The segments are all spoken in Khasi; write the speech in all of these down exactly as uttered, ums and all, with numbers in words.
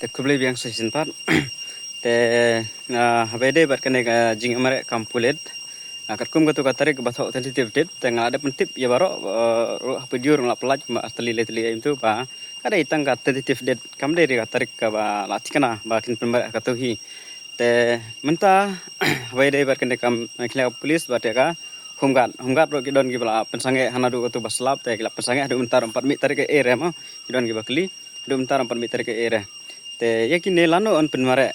Te khublei biang sa shisien pat. Te, ah, haba ïadei bad kane ka jingïamareh kam pulit, ah, katkum katu ka tarik ba thoh tentative date, te nga la dep pyntip ïa baroh, ah, ruh ha pyrthei ruh nga la pynlait kumba ar tylli lai tylli ïa mynta ba ka dei tang ka tentative date, kam dei ruh ka tarik kaba la thikna ba kin pynmareh ha katu hi. Te mynta haba ïadei bad kane ka Meghalaya Police bad ïa ka Home Guard, Home Guard ruh ki don kiba la pynsangeh hana haduh katu ba slap, te ki la pynsangeh haduh mynta ruh ym pat mih tarik ei ei re mo, ki don kiba kylli, haduh mynta ruh ym pat mih tarik ei ei re. Te ïa kine lano yn pynmareh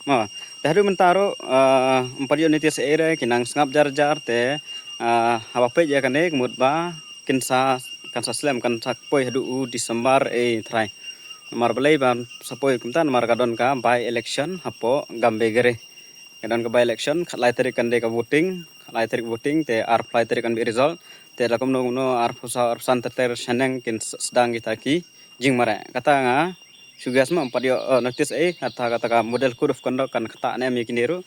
mo. Te haduh mynta ruh, ah, ym pat ïoh notice ei ei re, ki nang sngap jar jar, te, ah, haba peit ïa kane ka mut ba kin sa, kan sa slem, kan sa poi haduh u December ei trai. Namar balei ban sa poi kumta, namar ka don ka by election hapoh Gambegre. Ka don ka by election, khatlai tarik kan dei ka voting, khatlai tarik voting, te arphew lai tarik kan bih result. Te la kumno kumno arphew saw arphew san ter ter shaneng kin s-, sdang kita ki jingmareh. Kata nga shu guess mo, ym pat ïoh, eh, notice ei, kata, kata ka model code of conduct kan ktah ne em ïa kine ruh.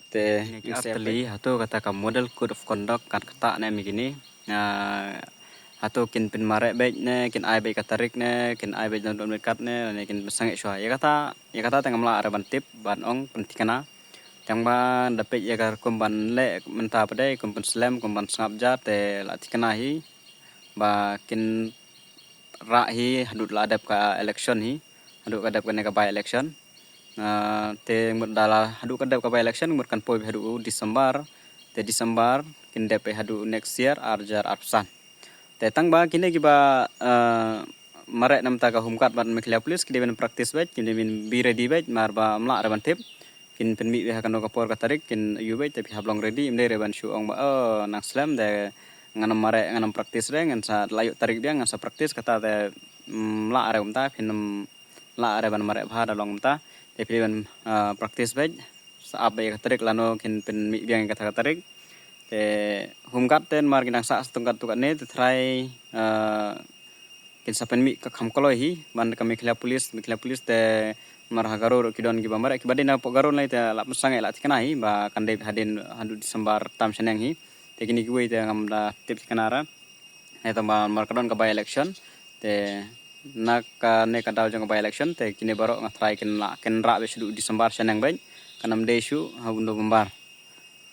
Te kine ki ar tylli, hato kata ka model code of conduct kan ktah ne em ïa kine. Ah, hato kin pynmareh beit ne, kin ai beit ka tarik ne, kin ai beit download mih kat ne, ne kin pynsangeh shuwa. Ïa kata, ïa kata te ngam lah re ban tip, ban ong pynthikna. Tang ba da peit ïa ka rukom ban leh mynta pat de, kum pynslem, kum ban sngap jar, te la thikna hi ba kin rah hi haduh la dep ka election hi, haduh ka dep kane ka by election. Ah, te mut da la haduh ka dep ka by election, mut kan poi haduh December, te December kin dep haduh next year, ar hajar arphew san. Te tang ba kine kiba, ah, mareh na bynta ka Home Guard bad Meghalaya Police, ki dei ban practice beit, ki dei ban be ready beit, namar ba ym lah re ban tip kin pynmih beit ha kano ka por ka tarik, kin ïoh beit, te phi hap long ready, ym dei re ban shu ong ba, oh, nang slem de, ngan ym mareh, ngan ym practice re, ngan sa la ïoh tarik biang, ngan sa practice, kata te, mm, lah re kumta, phin ym lah re ban mareh bha da long kumta, te phi dei ban, ah, practice beit, sa ap beit ka tarik lano kin pynmih biang kata ka tarik. Te Home Guard te namar ki dang sah sa tang katto katne, te trai, ah, kin sa pynmih ka kham kloi hi, ban ka Meghalaya Police, Meghalaya Police te namar ha Garo ruh ki don kiba mareh, kiba dei na poh Garo lai te la pynsangeh la thikna hi, ba kan dei hadien haduh December tam shaneng hi. Te kine kiwei te ngam da tip thikna re. Hei tang ba namar ka don ka by election, te na kane ka daw jong ka by election, te kine baroh nga trai kin la, kin rah beit shuh December shaneng beit, kan ym dei shuh ha u November.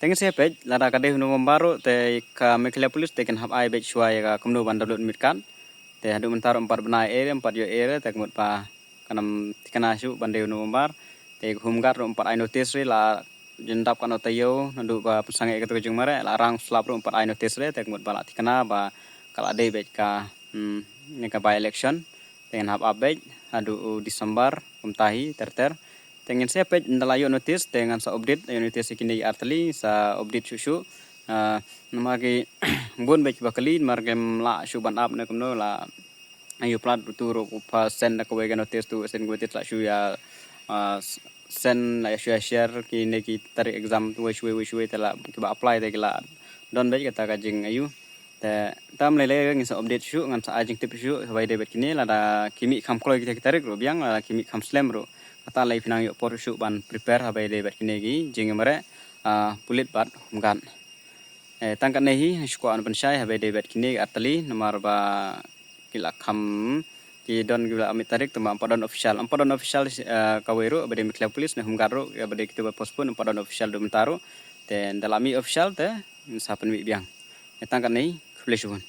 Te ngin sa peit, lada ka dei u November ruh, te ka Meghalaya Police te kin hap ai beit shuwa ïa ka kumno ban download mih kat. Te haduh mynta ruh ym pat bna ei ei re, ym pat ïoh ei ei re, te ka mut ba kan ym thikna shuh ban dei u November. Te ka Home Guard ruh ym pat ai notice re, la jin dap katno taïew, naduh ba pynsangeh katu ka jingmareh, la rang slap ruh ym pat ai notice re, te ka mut ba la thikna ba ka la dei beit ka, hmm, ne ka by election. Te ngin hap ap beit haduh u December kumta hi ter ter. Te ngin sa peit, ynda la ïoh notice te ngan sa update, ïoh notice ïa kine ki ar tylli, sa update shuh shuh. Ah, namar ki bun beit kiba kylli, namar kim lah shuh ban ap ne kumno, la ïoh plat tu ruh, pha send da kawei ka notice tu, send kawei te la shu ïa, ah, s-, send, la ïa shu ïa share kine ki tarik exam tu, wei shuwei wei shuwei, te la kiba apply te ki la don beit kata ka jing, ïoh. Te tam lei lei ngin sa update shuh, ngan sa ai jingtip shuh haba ïadei bad kine, lada ki mih kham kloi kita ki tarik ruh biang, lada ki mih kham slem ruh, kata lei phin nang ïoh por shuh ban prepare haba ïadei bad kine ki jingïamareh, ah, pulit bad Home Guard. Eh, tang katne hi, shu kwah ban pynshai haba ïadei bad kine ki ar tylli, namar ba ki la kham, ki don kiba la mih tarik, tang ba ym pat don official, ym pat don official, eh, kawei ruh, ba dei Meghalaya Police ne Home Guard ruh, ba dei kitu ba postpone, ym pat don official haduh mynta ruh. Te ynda la mih official te ngin sa pynmih biang. Eh, tang katne hi, khublei shibun.